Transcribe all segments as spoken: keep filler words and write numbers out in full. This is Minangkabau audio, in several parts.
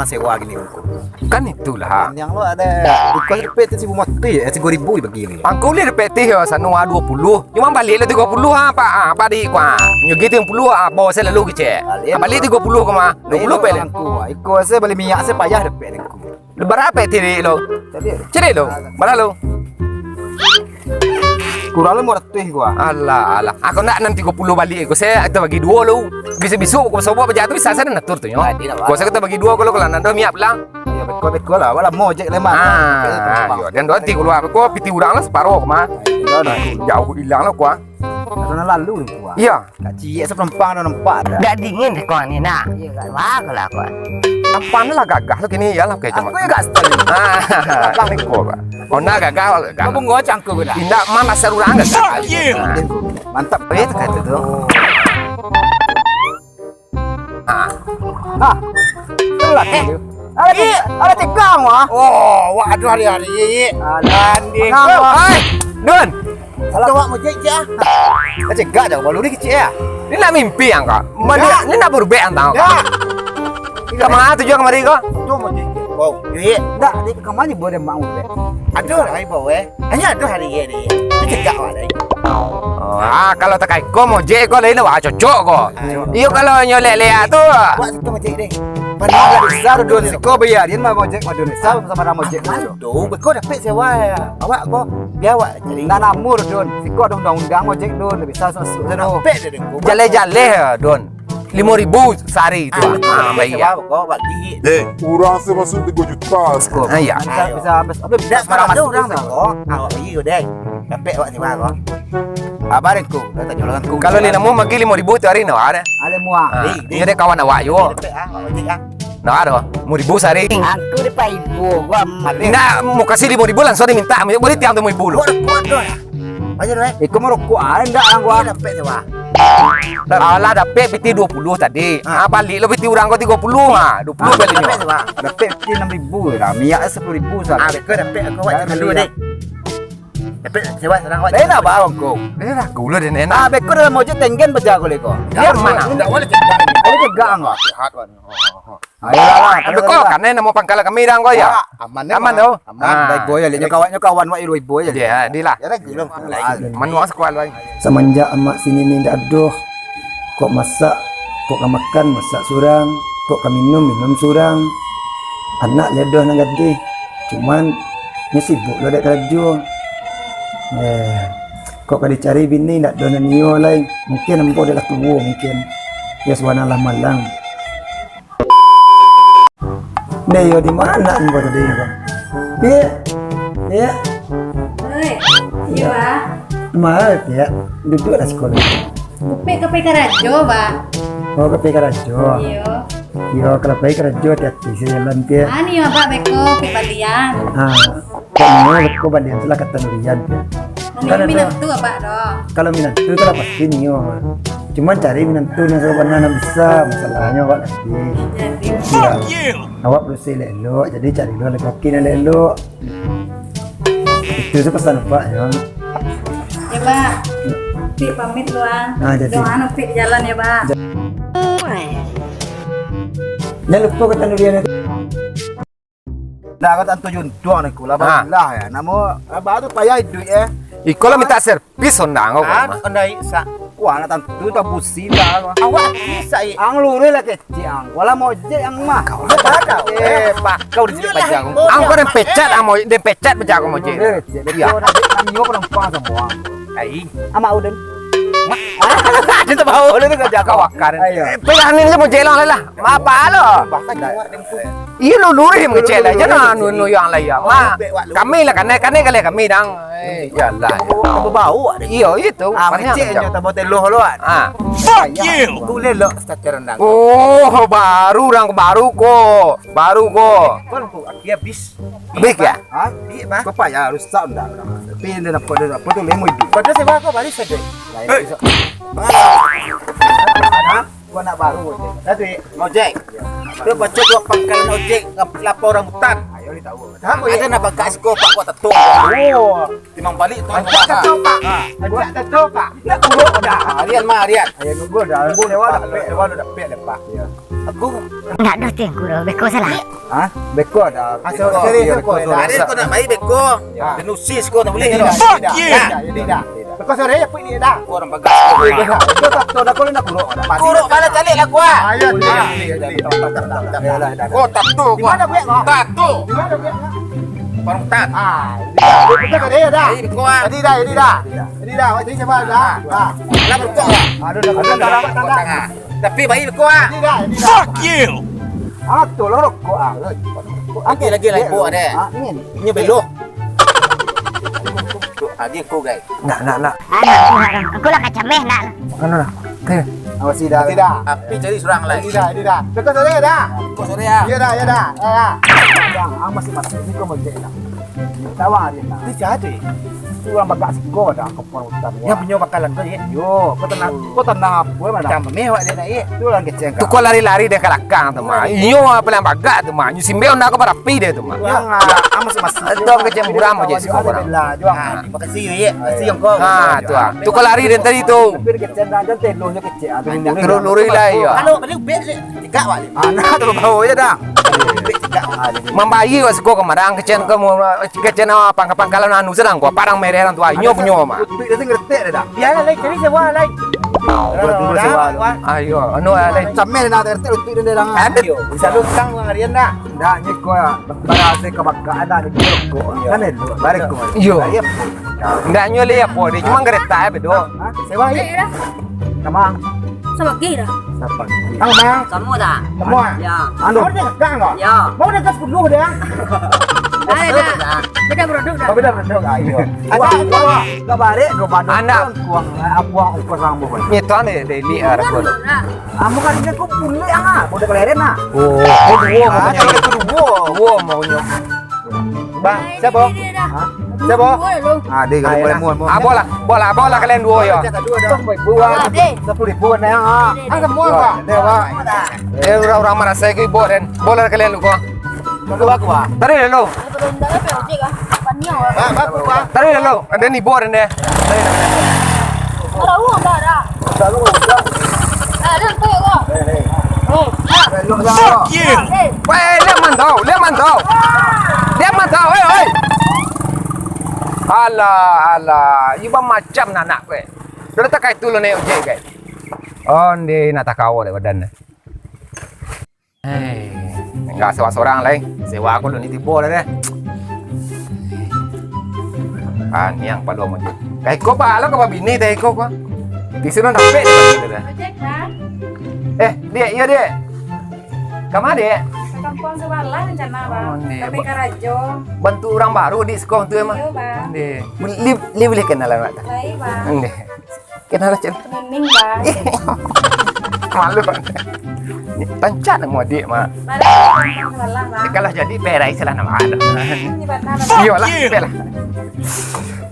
sewa gini, Angku. Kan itulah. Yang lo ada, iko dapek tu seribu lima ratus, eh, tigo ribu dibagi ni. Angku ulih dapek teh yo, sanu, ah, duo puluh. Cuma baliak lo tigo puluh, ah, Pak, ah, Pak Dik, kuah. Nyogi tigo puluh, ah, bawa saya lalu kecek. Baliak. Ah, baliak tigo puluh ko mah. Duo puluh pek le. Angku, iko saya bali minyak, saya payah dapek, Angku. Lo bara pek teh lo? Tadi. Cari lo. Bara lo? Kurang lo limo ratuih gua. Alah, alah. Aku nak nan tigo puluh baliak ko. Saya kita bagi duo lo. Bisa-bisa ko sobo baja tu bisa saya nak atur tu nyo. Ah, tidak, Pak. Ko saya kita bagi duo kalau kalau nak minyak pulang. Iyo, beko, beko lah. Wala mojek le mah. Ah, iyo. Dan dua tigo puluh ko piti urang lah saparo ko mah. Iyo, dah. Jauh ilang lah ko. Karena lalu tu, Pak. Iyo. Kak ciek sepenumpang dah nampak dah. Dak dingin kau ni nak. Iyo, Kak. Wah, kalau aku. Tampang lah gagah lo kini, yo lah, oke, cuma. Aku yo gak setuju. Ah, gagah ni ko, Pak. Oh, nak gagah, gagah. Kau bungo cangkuk dah. Indak, mana seru urang gagah. Fuck you. Mantap. Oh, iyo, kata tu. Ah. Ah. Telat. Eh. Ada tiga, ada tiga, wah. Oh, wah, aduh, hari-hari. Alah. Anding. Tenang, wah. Hai, Dun. Salah. Coba mojek, Cik, ah. Kecegak dah, baru ni kecil, ya. Ni nak mimpi, ang, kau? Mandi, ni nak berubah, ang, tau? Ya. Kemana tujuan kemari, kau? Itu mojek. Wow, iya. Ndak, di kamar ni boleh mau, Bek. Aduh, hai, bau, eh. Hanya aduh hari ini. Kecegak, wah, dai. Oh, ah, kalau takai ko mojek ko lain, wah, cocok ko. Iyo, kalau nyo lek-lek tu. Buat situ mojek deh. Pernah lah besar, Dun, siko biarin mah mojek, mah, Dun. Besar sama-sama mojek. Aman tu, beko dapek sewa, ya. Awak ko, biar awak cari. Ndak namur, Dun. Siko ada undang-undang mojek, Dun. Ndak bisa masuk sana. Dapek deh, Dun. Jaleh-jaleh, Dun. Limo ribu sehari tu. Ah, ah, baik, sewa, ya. Beko, bagi. Eh, urang se masuk tigo juta. Ah, iya. Bisa, bisa, bisa, bisa. Ndak sembarang urang, beko. Awak bagi, deh. Dapek awak sewa, ko. Abar ko, dah tanyo lah ko. Kalau di namu magi limo ribu tu hari, no, ada. Ada mua. Ah, ini dek kawan awak juo. Nah, ada. Limo ribu sehari. Aku dapek ibu, gua malih. Ndak, mau kasih limo ribu langsung diminta. Boleh tiang tu limo ribu lu. Gua ada kuat doh, ya. Aja doh, eh. Iko merokok, ah, ndak, ah, gua. Ini dapek sewa. Alah, dapek piti duo puluh tadi. Ah. Ah, baliak lo piti urang ko tigo puluh, ah. Duo puluh baliak nyo. Dapek sewa. Dapek piti enam ribu lah. Minyak sepuluh ribu sajo. Ah, beko dapek aku awak dulu, deh. Tapi sewa surang awak. Lain abah ko. Eh, lah, gula deh, nenek. Ah, beko dalam mojek tenggen bajago leko. Biar mana? Ndak boleh cegak. Boleh cegak, anggo. Sehat, Wan. Ayolah, lah. Beko, karena namo pangkalan kami dah, anggo, ya? Aman, aman, tu. Aman. Ah. Baik, boy, ya. Nyo kawan, nyo kawan, wak, ibu, ibu, ya. Ya, di lah. Ya, dah, gila. Manuang sekual, Wan. Samanjak amak sini ni ndak adoh. Kok masak, kok ka makan, masak surang, kok ka minum, minum surang. Anak lai adoh nan gadih, cuman nyo sibuk lo dek karajo. Eh, kok ka dicari bini, ndak ado nan nio lai. Mungkin ambo dek lah tuo, mungkin. Yo, subanak lah malang. Neh, yo, di ma ambo tadi, yo, Bang? Piak, Piak. Oi, iyo, Bang. Ma, Piak. Duduaklah siko. Piak ka pai karajo, Bang. Oh, ka pai karajo. Iyo. Iyo, kalau pai karajo, hati-hati se jalan, Piak. Ah, ni, Abah, beko, Piak balian. Ah, kok nio beko balian tu lah ka Tan Urian, Piak. Kan minantu, Abah, doh. Kalau minantu tu lah pasti nio. Cuman cari minantu nan sabana nan bisa, masalahnyo awak gadih. Jadi. Iyo. Awak baruih elok-elok, jadi cari lo laki-laki nan elok-elok. Itu tu pasan apak, yo. Ya, Pak. Piak pamit lu, ah. Ah, jadi. Doa anu Piak jalan, ya, Pak. Jan lupo ka Tan Urian. Nah, kata Anto Juntuang ni, kula, ah, barulah, ya. Namo, abah tu payah iduik, ya. Iko lah minta servis Honda ko, ah, mah. Honda Iksa. Wah, nak tantu tak busi dah, ko. Awak bisa, i. Ang luruih lah kecik, ang. Wala mojek, ang mah. Kau tak tahu. Eh, Pak, kau di sini pajak. Ang kau den pecat, ang mojek, den pecat pajak kau mojek. Eh, cek, iyo, nak, nak nio penumpang semua. Ai. Amak Udin. Mak. Dia tak bau dia tu kerja kau. Ayo. Pegang ni je mojek lah lah. Apa lo? Bahkan jawab dia tu. Iyo, lu luruih mangecek lah, jan anu, anu yang lain, ya. Wah, kami lah, kanai, kanai kali kami, dang. Eh, iyalah. Bau, bau, ada. Iyo, itu. Ah, banyak mangecek macam. Nyo tambah teloh lo, kan? Ah. Fuck you. Aku lelok starter rendang. Oh, baru, urang baru ko. Baru ko. Kau nampak aki habis. Habis, ya? Ha? Habis, bah. Kau payah rusak dah. Tapi dia dapat, dia dapat tu lemo hidup. Pada saya, kau balik saja. Lain. Hei. Rusak. Ha? Gua nak baru, Jack. Tadi. Mau, Jack. Tu baca dua pangkalan ojek, lapau rambutan. Ayo, dia tahu. Ada nak bakar siko, Pak, buat tetung. Oh. Timbang balik tu. Ajak tetung, Pak. Ha. Ajak tetung, Pak. Nak urut dah. Ha, Rian mah, Rian. Ayo, nunggu dah. Nunggu sewa dah, Pak. Sewa dah, Pak. Ya. Aku. Ndak doh, Tengku, doh. Beko salah. Hah? Beko ado. Ah, beko. Sorry, sorry, beko, beko, sorry. Ado kau nak bayi beko. Ya. Tenusis kau nak boleh. Fuck you. Jadi dah. Jadi dah. Beko sorry, apa ini dah? Kau orang bagas. Kau tak tahu dah, kau nak kuruk. Kuruk, malah calik lah gua. Ayo, iya, iya, iya. Kau tak tahu. Di mana buat kau? Tak tahu. Di mana buat kau? Baru tak. Ah, iya. Beko sorry dah. Bayi beko, ah. Jadi dah, jadi dah. Jadi dah, jadi siapa dah? Ah. Lah berkok lah. Aduh, dah, dah, dah, dah, dah. Tapi bayi beko, ah. Jadi dah, jadi dah. Fuck you. Ah, tu lah rokok, ah. Lagi, lagi, lagi, bok ada. Ah, ini. Ini belok. Agi ko, guys. Nak, nak, nak. Anak, anak, aku lah kacameh, nak. Anu lah. Oke. Awas, dah, dah. Tapi cari surang lai. Ini dah, ini dah. Dekat sana dah. Kau sorry ya. Iya dah, iya dah. Ya, ya. Bang, ah, masih, masih. Ini kau mau cek dah. Tawang dia dah. Itu siapa tu? Itu orang bagak siko dah, kepala hutan. Yang punya bakalan kau, ya? Yo, kau tenang, kau tenang apa, mana? Tambah mewah dia nak, ya? Itu orang kecil. Tu kau lari-lari dari kalakang tu, mah. Iyo, apa yang bagak tu, mah. Nyo simbel nak kau barapi dia tu, mah. Yang, ah, masih, masih. Itu kecil buram aja siko orang. Lah, jual. Ah. Makasih, Yuyik. Makasih, Yongko. Ha, tu ah. Tu kau lari dari tadi tu. Tapi kecil dah, jangan telohnyo kecil, ah. Lurus-lurus lah, iyo. Kalau balik ubek, cegak balik. Ah, nah, tu bau je dah. Ubek cegak balik. Mambayi wak siko kamarang, kecil ke, kecil nama pangka-pangkalan anu sedang, gua parang mereh orang tua. Nyo punyo, mah. Utuik dia tu ngeretek dah. Biarlah, lai, cari sewa, lai. Utuik sewa. Ayo, anu, lai. Cameh nak ngeretek utuik dia dah. Aduh, bisa lu utang uang harian dah. Ndak, nyo ko barasai ka bakak, ndak, nyo ko. Kan elok, barek ko. Iyo. Iyo. Ndak nyo lai apo, dia cuma geretak aja bedo. Hah? Sewa, iya. Sama. Sama kira. Sama. Sama. Sama dah. Sama. Ya. Anu. Mau dia kakak enggak? Ya. Mau dia ke sepuluh dia? Ada, ada. Beda produk dah. Oh, beda produk. Ah, iyo. Ada, ada. Ka barek ko, anak. Kuang, apo, kuang, kuang. Nyetan deh, daily harga lo. Amu kan dia kok pulih ah, udah keleren ah. Oh, oh, duo, ah, maunya. Duo, duo, maunya. Bang, siapa? Hah? Siapa? Ah, dia kalau boleh muat, muat. Ah, bola, bola, bola kalian duo ya. Buat. Sepuluh ribu kan ya. Ah, semua, Pak. Dia, Pak. Eh, orang-orang marasai ko ibo den. Bola kalian lu ko. Tunggu aku, ah. Tadi dulu. Ba-, bagus, ah. Tadi dulu. Ada ni buat ni. Ada uang tak ada? Ada tu, kok. Oh, ah. Fuck you. Eh. Weh, lihat mantau, lihat mantau. Lihat mantau, eh, oi. Alah, alah. Iba macam anak weh. Dah tak kai tu lo naik ojek, guys. Oh, dia nak tak kau deh badan. Hei, enggak sewa sorang lai. Sewa aku dulu ni tibo lah deh. Ah, niang pado mo je. Kaiko ba lo ka babini teh iko ko. Di sini dapek deh. Ojek, Bang. Eh, Dek, iyo, Dek. Kama, Dek? Ka kampuang sabalah rencana, Bang. Oh, Dek. Tapi karajo. Bantu urang baru di sekolah tu emang. Iyo, Bang. Dek. Li, li boleh kenalan, Mak? Lai, Bang. Dek. Kenal lah, Cen. Nining, Bang. Malu. Rancak namo adik, Mak. Malah, Bang. Kalau jadi, perai salah nama anak. Ini benar, Bang. Iyolah, bela.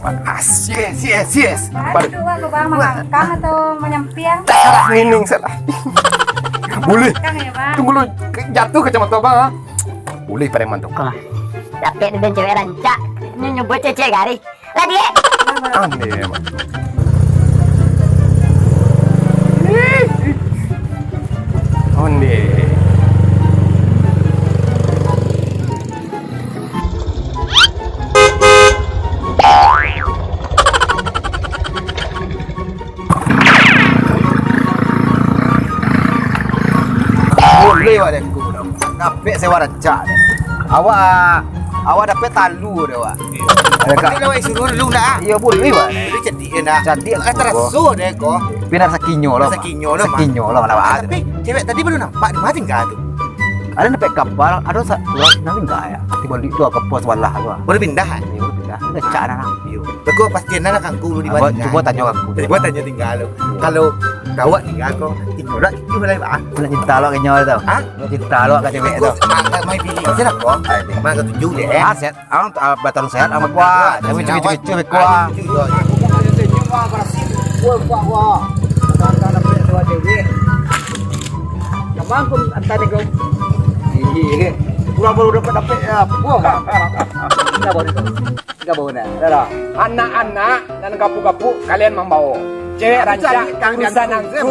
Ah, yes, yes, yes. Aduh, aku, Bang, mangangkang atau manyampiang? Tak salah, Nining salah. Boleh. Mangangkang ya, Bang. Tunggu lu, jatuh kacamata Bang, ah. Boleh preman tu. Kah. Tapi ada cewek rancak. Ini nyebut cewek gari. Lah, Dek. Aneh, Mak. Onde. Boleh awak dengku tu. Dapek sewa rancak tu. Awak, awak dapek talu tu awak. Ada kak? Tapi awak suruh dulu nak ah. Iyo, boleh awak. Jadi cadiak nak. Cadiak eh, aku teraso deh ko. Tapi nak sakinyo lah, Mak. Sakinyo lah, Mak. Sakinyo lah, Mak. Tapi cewek tadi baru nampak di mana tinggal tu? Ada dapek kapal, ada sa-, urang nang tinggal ya. Tibo di tu kapal sebelah tu. Baru pindah kan? Iyo, baru pindah. Ada cak dah. Iyo. Beko pastian lah kangku dulu di mana. Cubo tanyo kangku. Cubo tanyo tinggal tu. Kalau kawak tinggal ko, tinggal lah cucu lah, Pak. Nak cinta lo kenyo tu. Hah? Nak cinta lo ka cewek tu. Mak, mak, mai pilih. Siapa ko? Mak ketujuh deh, eh. Ah, set. Ang, ah, batarung sehat amat kuat. Tapi cucu-cucu kuat. Wah, wah, wah. Kadang-kadang dapat dua cewek. Kamang pun antar ni kau. Iya, iya. Pulang baru dapat-dapat ya. Wah. Enggak boleh. Enggak boleh. Dah, dah. Anak-anak dan gapu-gapu kalian mambawa. Cewek rancak, urusan angku.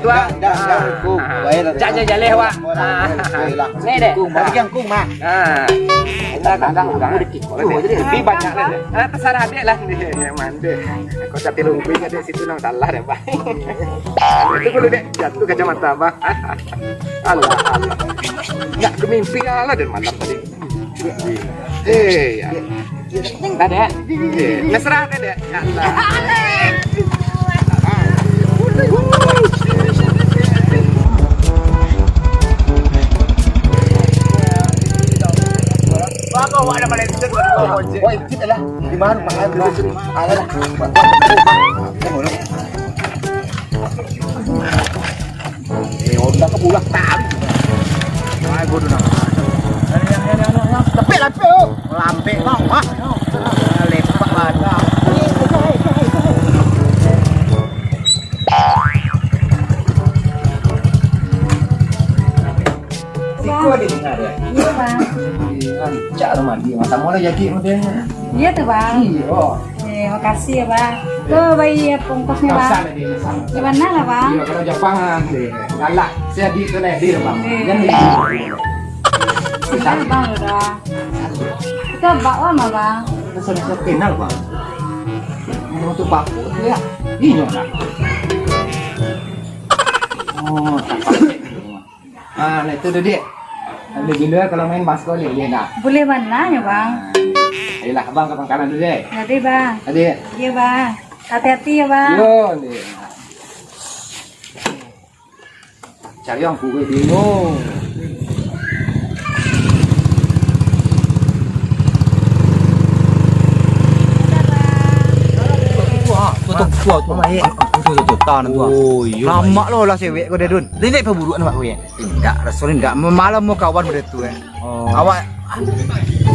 tu, ah. Dah, dah, dah, Kung. Ah. Baiklah. Jak, jak, jaleh, wak. Orang, orang, baiklah. Ni, dek. Kung, bagi yang Kung, mah. Ah. Kita kadang orang di kiko lah, dek. Lebih banyak lah, dek. Ah, terserah dek lah, dek. Yang mana, dek? Kau tak tiru Kung, dek, situ nang salah, dek, Bang. Itu dulu, dek. Jatuh kacamata, Bang. Alah, alah. Nggak kemimpi lah, dari malam tadi. Eh, ya. Dah, dek. Eh, mesra, dek, dek. Ya, dah. Wah, ikut lah. Di mana makan dulu sini? Alah lah. Eh, Honda ke bulan tadi. Wah, gua udah nak. Lepek, lepek, oh. Lambek, bang. Hah? Lepak badan. Siko ado dengar, yo? Iyo, Bang. Rancak lah mandi, masa mula jadi modelnyo. Iyo tu, Bang. Iyo. Eh, makasih yo, Bang. Tu bayi apo ongkosnyo, Bang? Di mano lah, Bang? Iyo, kalau Japang, ah, deh. Galak. Jadi tu lah, deh, Bang. Eh. Jangan gitu. Kenal, Bang, udah. Kita bawa mah, Bang. Kita sudah kenal, Bang. Mau tu papu, ya. Iyo lah. Oh, tak pakai. Ah, lah itu tu, Dek. Ambil dulu ya, kalau main basko ni, boleh tak? Boleh bana nyo, Bang. Ah, ayolah, Abang ke pangkalan dulu, Dek. Jadi, Bang. Jadi. Iya, Bang. Hati-hati ya, Bang. Yo, Dek. Cari yang kue bingung. Tua, tua, tua, tua. Tua, tua, tua. Tahan, tua. Oh, iyo. Lamak lo lah sewek ko deh, Dun. Dia naik paburuak nampak ko, ya? Indak, raso ni indak. Malam mau kawan model tu, eh. Oh. Awak,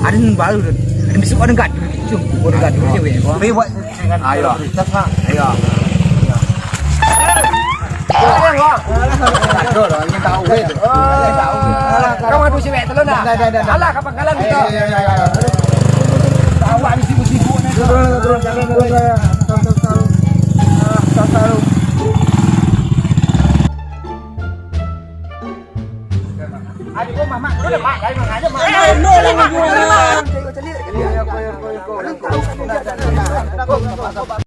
ada yang baru, Dun. Besok kau dengar dulu, cium. Kau dengar dulu, cium, ya, kau. Tapi buat dengan prioritas, Mak. Ayo. Ayo. Aduh, orang ingin tahu, eh. Kau adu cewek, telur dah? Dah, dah, dah, dah. Alah, kapal kalang kita. Ayo, ayo, ayo, ayo. Awak ni sibuk-sibuk ni. Turun, turun, turun, turun, turun. Tahu, tahu, tahu. Ah, tahu, tahu. Adik kau, Mak, Mak. Kau dah, Mak. Jangan, Mak. Ayo, Mak. Ayo, Mak. Ayo, Mak. Ayo, Mak.